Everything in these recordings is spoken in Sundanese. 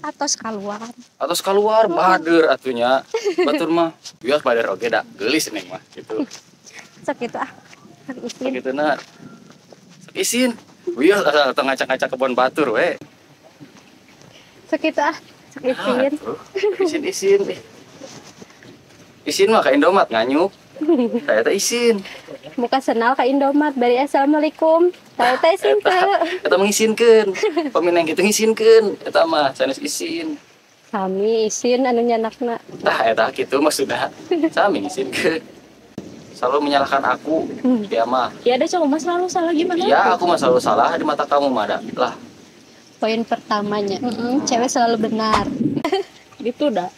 Atos keluar. Atos keluar bader atunya. Batur mah bias bader oge da geulis neng mah gitu. Sok kitu ah. Sok isin. Sok kituna. Sok isin. Wios asal tong ngacak-ngacak kebon batur we. Sok kitu ah. Sok isin. Isin-isin. Isin mah ka Indomaret nganyuk. Saya teh isin. Muka senal ka Indomaret bari assalamualaikum. Saya teh isin teu. Eta mengisinkeun. Pami neng kitu ngisinkeun. Eta mah sanes isin. Sami isin anu nyanakna. Tah eta kitu maksudna. Sami ngisinkeun. Selalu menyalahkan aku, dia mah. Ya ada cowok mah selalu salah gimana? Iya, aku mah selalu salah di mata kamu mah ada. Lah. Poin pertamanya, cewek selalu benar. Gitu dah.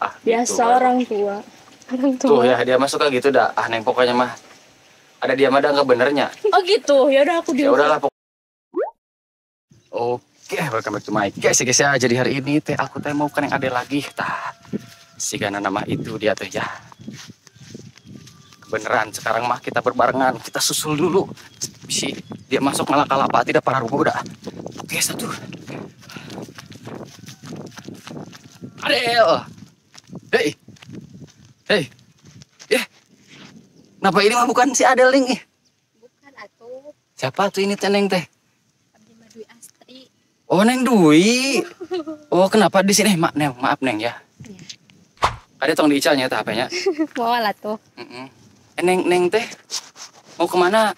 Ah, biasa gitu, orang tua. Orang tua. Tuh ya dia masuk kayak gitu dah. Ah neng pokoknya mah ada dia mah dah nggak benernya. Oh gitu. Ya udah aku dia. Ya udahlah. Oke, welcome back to my guys. Guys ya, jadi hari ini teh aku teh mau kan yang ada lagi. Tah. Sigana nama itu dia teh ya. Beneran sekarang mah kita berbarengan, kita susul dulu. Si dia masuk malah kalapa tidak para rubuh udah. Oke, satu. Adel. Hei. Hei. Kenapa ini mah bukan si Adel nih? Bukan atuh. Siapa tuh ini teh Neng teh? Abdi mah Dwi Astri. Oh, Neng Dwi. Oh, kenapa di sini? Mak, Neng, maaf Neng ya. Iya. Ada tong diicalnya teh HP-nya. Mau lah tuh. Neng, Neng teh mau kemana?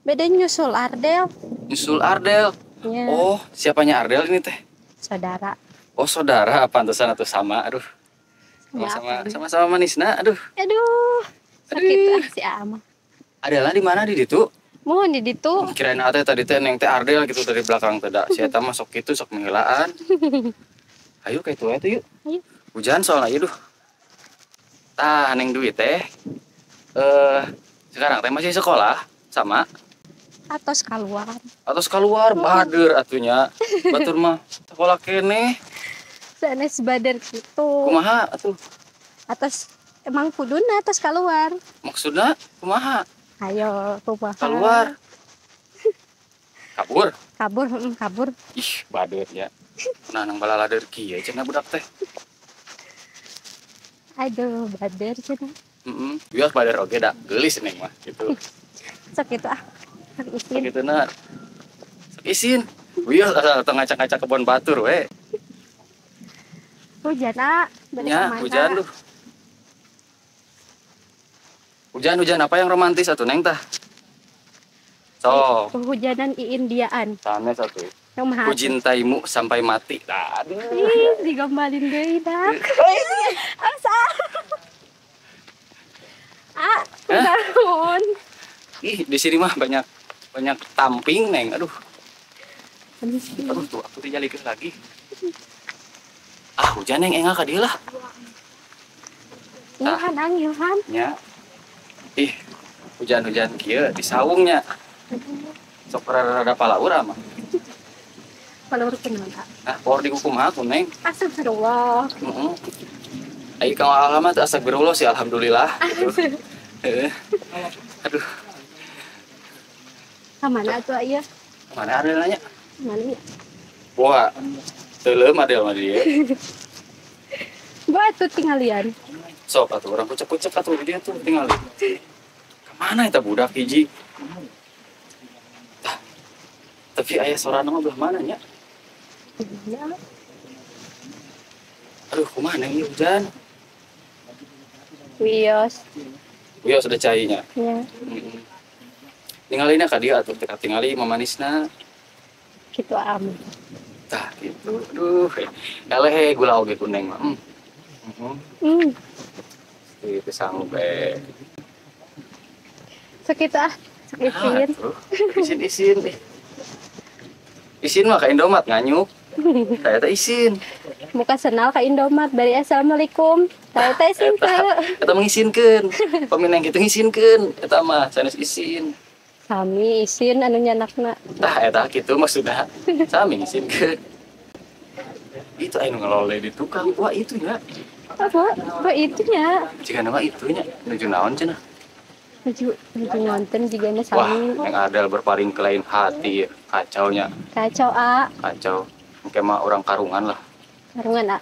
Beda nyusul Ardel. Nyusul Ardel? Ya. Oh, siapanya Ardel ini teh? Saudara. Oh, saudara, pantesan atau sama, aduh. Sama-sama manisna, aduh. Aduh, sakit ah si Ama. Adalah di mana di ditu? Mohon di ditu. Kirain ate tadi teh Neng teh Ardel gitu dari belakang teh da. Si eta mah sok kitu sok menghelaan. Ayo kayak itu atuh yuk. Ayo. Hujan soalnya ieu duh. Tah Neng Dwi teh sekarang teh masih sekolah sama atos keluar. Atos keluar bader atunya. Batur mah sekolah keneh. Sanes bader gitu. Kumaha atuh? Atas emang kuduna atas keluar. Maksudna kumaha? Ayo kumaha? Keluar. Kabur. Kabur, kabur. Ih, bader ya. Nah, nang balalader kieu cenah budak teh. Aduh, bader cenah. Bias bader oge da geulis neng mah gitu. Sok kitu ah. Sok isin. Sok kituna. Sok isin. Wios asal tong ngacak-ngacak kebon batur we. Hujan ah, ya, hujan duh. Hujan-hujan apa yang romantis atuh Neng tah? So. Hujanan Indiaan. Sanes atuh. Ku cintaimu sampai mati. Tah, aduh. Ih, digombalin deui dah. Asa. Ah, tahun. Ih, di sini mah banyak tamping Neng. Aduh. Aduh tuh aku dijalikeun lagi. Ah, hujan Neng enggak ka dieu lah. Ilhan, ang Ilhan. Nya. Ih, hujan-hujan kieu di saungnya. Sok rada palaur mah. Palaur kunaon? Ah, power di kumaha ku Neng? Astagfirullah. Heeh. Ai kang alamat astagfirullah sih alhamdulillah gitu. Heeh. Aduh. Ka mana atuh ieu? Mana Adel nanya? Mana ya? Wah. Teuleum Adel mah dia. Gua atuh tinggalian. Sok atuh urang kucek-kucek atuh dia tuh tinggal. Kemana eta budak hiji? Tah. Tapi aya sorana mah belah mana nya? Ya. Aduh, kumaha Neng ieu hujan? Wios. Wios ada cainya. Iya. Tingalina ka dieu atuh teh tingali mamanisna. Kitu am. Tah gitu. Aduh, eleh gula oge ku Neng mah. Itu sanggup Sok kitu ah, sok isin. Isin-isin. Isin mah ka Indomaret nganyuk. Saya teh isin. Muka senal ka Indomaret bari assalamualaikum. Saya teh isin teu. Eta mengisinkeun. Pami neng kitu ngisinkeun. Eta mah sanes isin. Sami isin anu nyanakna. Tah eta kitu maksudna. Sami ngisinkeun. Itu anu ngelole di tukang. Wah itu nya. Apa? Apa itunya? Jika nama itunya nuju naon cenah? Nuju ngonten jigana sami. Wah, yang Adel berpaling ke lain hati, kacaunya. Kacau, A. Kacau. Kema orang karungan lah. Karungan, ah.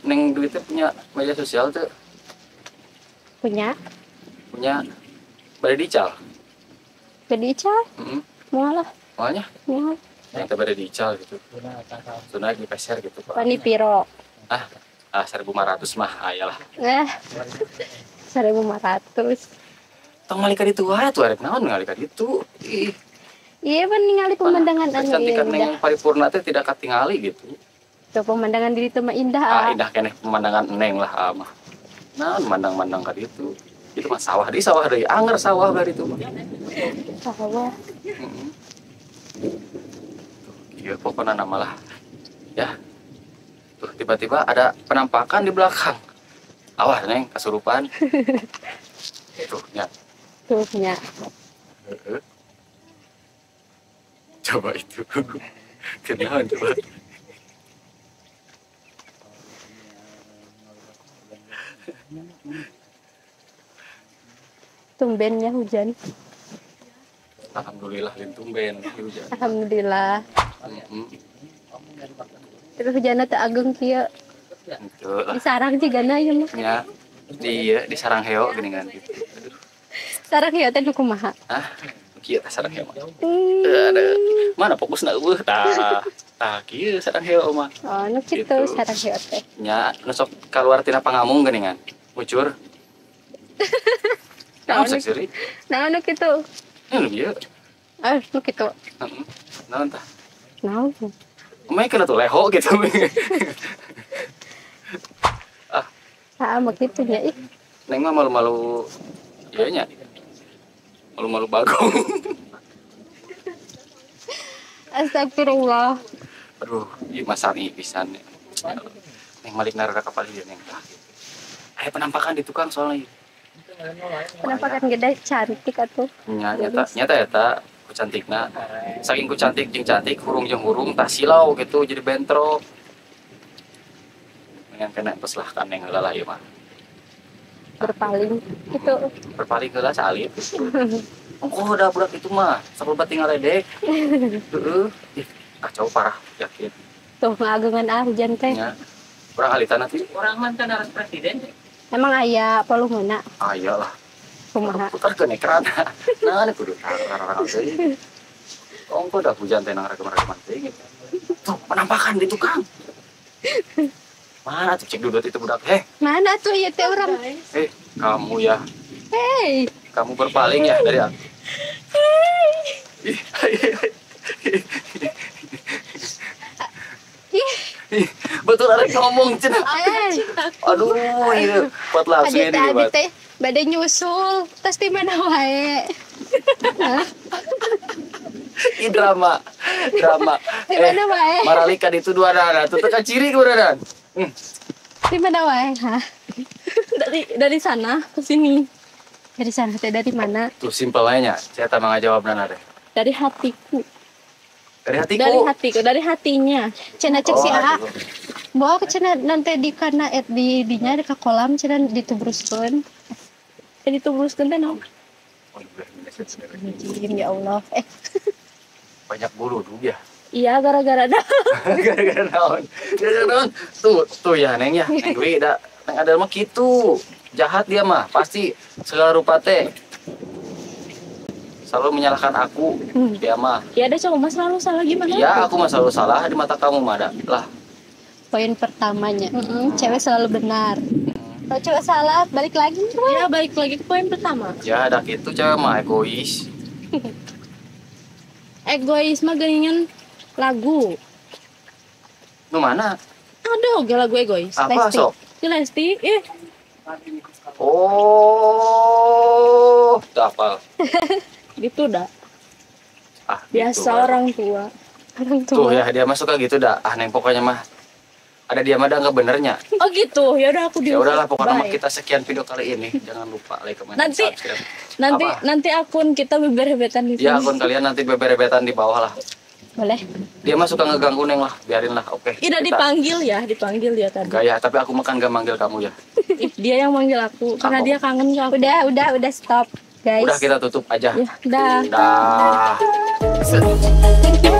Neng duitnya punya media sosial tuh? Punya. Punya. Bade dical? Bade dical? Moal lah. Moalnya? Moal. Yang teh bade dical gitu. Sudah di peser gitu, Pak. Pani piro? Ah, 1.500 mah aya lah. 1.500. Tong malika ditu wae tuh arek naon ngalika ditu. Ih. Iya pan ningali pemandangan anu kecantikan neng paripurna teh tidak katingali gitu. Tuh pemandangan di ditu mah indah. Ah, indah keneh pemandangan neng lah mah. Naon mandang-mandang ka ditu. Itu mah sawah di sawah deui, anger sawah bari itu mah. Sawah. Tuh, ieu pokona nama lah. Ya. Tuh tiba-tiba ada penampakan di belakang. Awas neng kasurupan. Tuh nya. Tuh nya. Coba itu. Kenaon coba. Tumbennya hujan. Alhamdulillah lin tumben hujan. Alhamdulillah. Tapi hujanna teu ageung kieu. Di sarang jigana ieu mah. Nya. Di sarang heo geuningan gitu. Aduh. Sarang heo teh nu kumaha? Hah? Kieu tah sarang heo mah. Aduh. Mana fokusna eueuh tah. Tah kieu sarang heo mah. Oh, nu kitu sarang heo teh. Nya, nu sok kaluar tina pangamung geuningan. Mucur. Naon sok seuri? Naon nu kitu? Nu ieu. Ah, nu kitu. Heeh. Naon tah? Naon? Kumaha kana tuh leho gitu. Ah. Ah, mah kitu nya ih. Neng mah malu-malu ieu nya. Malu-malu bagong. Astagfirullah. Aduh, ieu mah sami pisan. Neng malikna rada kapal ieu neng tah. Aya penampakan di tukang soalnya. Penampakan gede cantik atuh. Nya nyata eta ku cantikna. Saking ku cantik jeung cantik, hurung jeung hurung tah silau gitu jadi bentrok. Dengan kena tos lah kan neng heula lah ieu mah. Berpaling gitu. Berpaling heula salib. Ongkoh dah budak itu mah, sapobat tinggal ledek. Heeh. Ih, kacau parah yakin. Tuh ngageungan ah hujan teh. Nya. Urang alitan nanti. Orang mantan harus presiden. Emang aya palungna? Aya lah. Kumaha? Putarkeun ekran. Nah, kudu tarang teuing. Ongkoh dah hujan teh nang ragam-ragaman teuing. Tuh, penampakan di tukang. Mana tuh cek dudut itu budak? Heh. Mana tuh ieu teh urang? Kamu ya. Hei. Kamu berpaling ya dari aku. Hei. Ih, betul ada ngomong cenah. Aduh, ieu buat langsung ini abi teh bade nyusul, tas di mana wae? Ih, drama. Drama. Di mana wae? Maralika itu dua dana, tuh teka ciri keberadaan. Di mana wae, hah? Dari sana ke sini. Dari sana teh dari mana? Tuh simpelnya, saya tak mau jawab nana deh. Dari hatiku. Dari hatiku. Dari hatiku, dari hatinya. Cenah cek si A. Bawa ke cenah nanti di kana di dinya ke kolam cenah ditubruskeun. Ditubruskeun teh naon? Ya Allah. Banyak bulu tuh ya. Iya, gara-gara dah. Gara-gara naon? Gara-gara naon? Tuh ya Neng ya. Neng Dwi da Neng Adel mah kitu. Jahat dia mah, pasti segala rupa teh. Selalu menyalahkan aku, dia mah. Ya ada cowok mas selalu salah gimana? Iya, aku mah selalu salah di mata kamu mah ada. Lah. Poin pertamanya, cewek selalu benar. Kalau cewek salah, balik lagi. Ya, balik lagi ke poin pertama. Ya, ada gitu cewek mah egois. Egois mah geuningan lagu. Nu mana? Ada oge lagu egois. Apa Lesti. Sok? Si Lesti, ih. Oh, udah hafal. Gitu dah. Ah, biasa gitu, orang tua. Orang tua. Tuh ya dia masuk kayak gitu dah. Ah, Neng pokoknya mah ada dia mah ada nggak benernya. Oh gitu. Ya udah aku Ya udahlah pokoknya mah Bye. kita sekian video kali ini. Jangan lupa like, comment, Nanti- subscribe. Nanti Apa? nanti akun kita beber-bebetan di sini. Ya akun kalian nanti beberebetan di bawah lah. Boleh. Dia mah suka ngeganggu Neng lah, biarin lah. Oke. Tidak kita- dipanggil ya, dipanggil ya tadi. Enggak ya, tapi aku makan gak manggil kamu ya. Ih, dia yang manggil aku karena Aku. dia kangen ke aku. Udah stop. Guys. Udah kita tutup aja. Ya, dah. Dah. Thank you.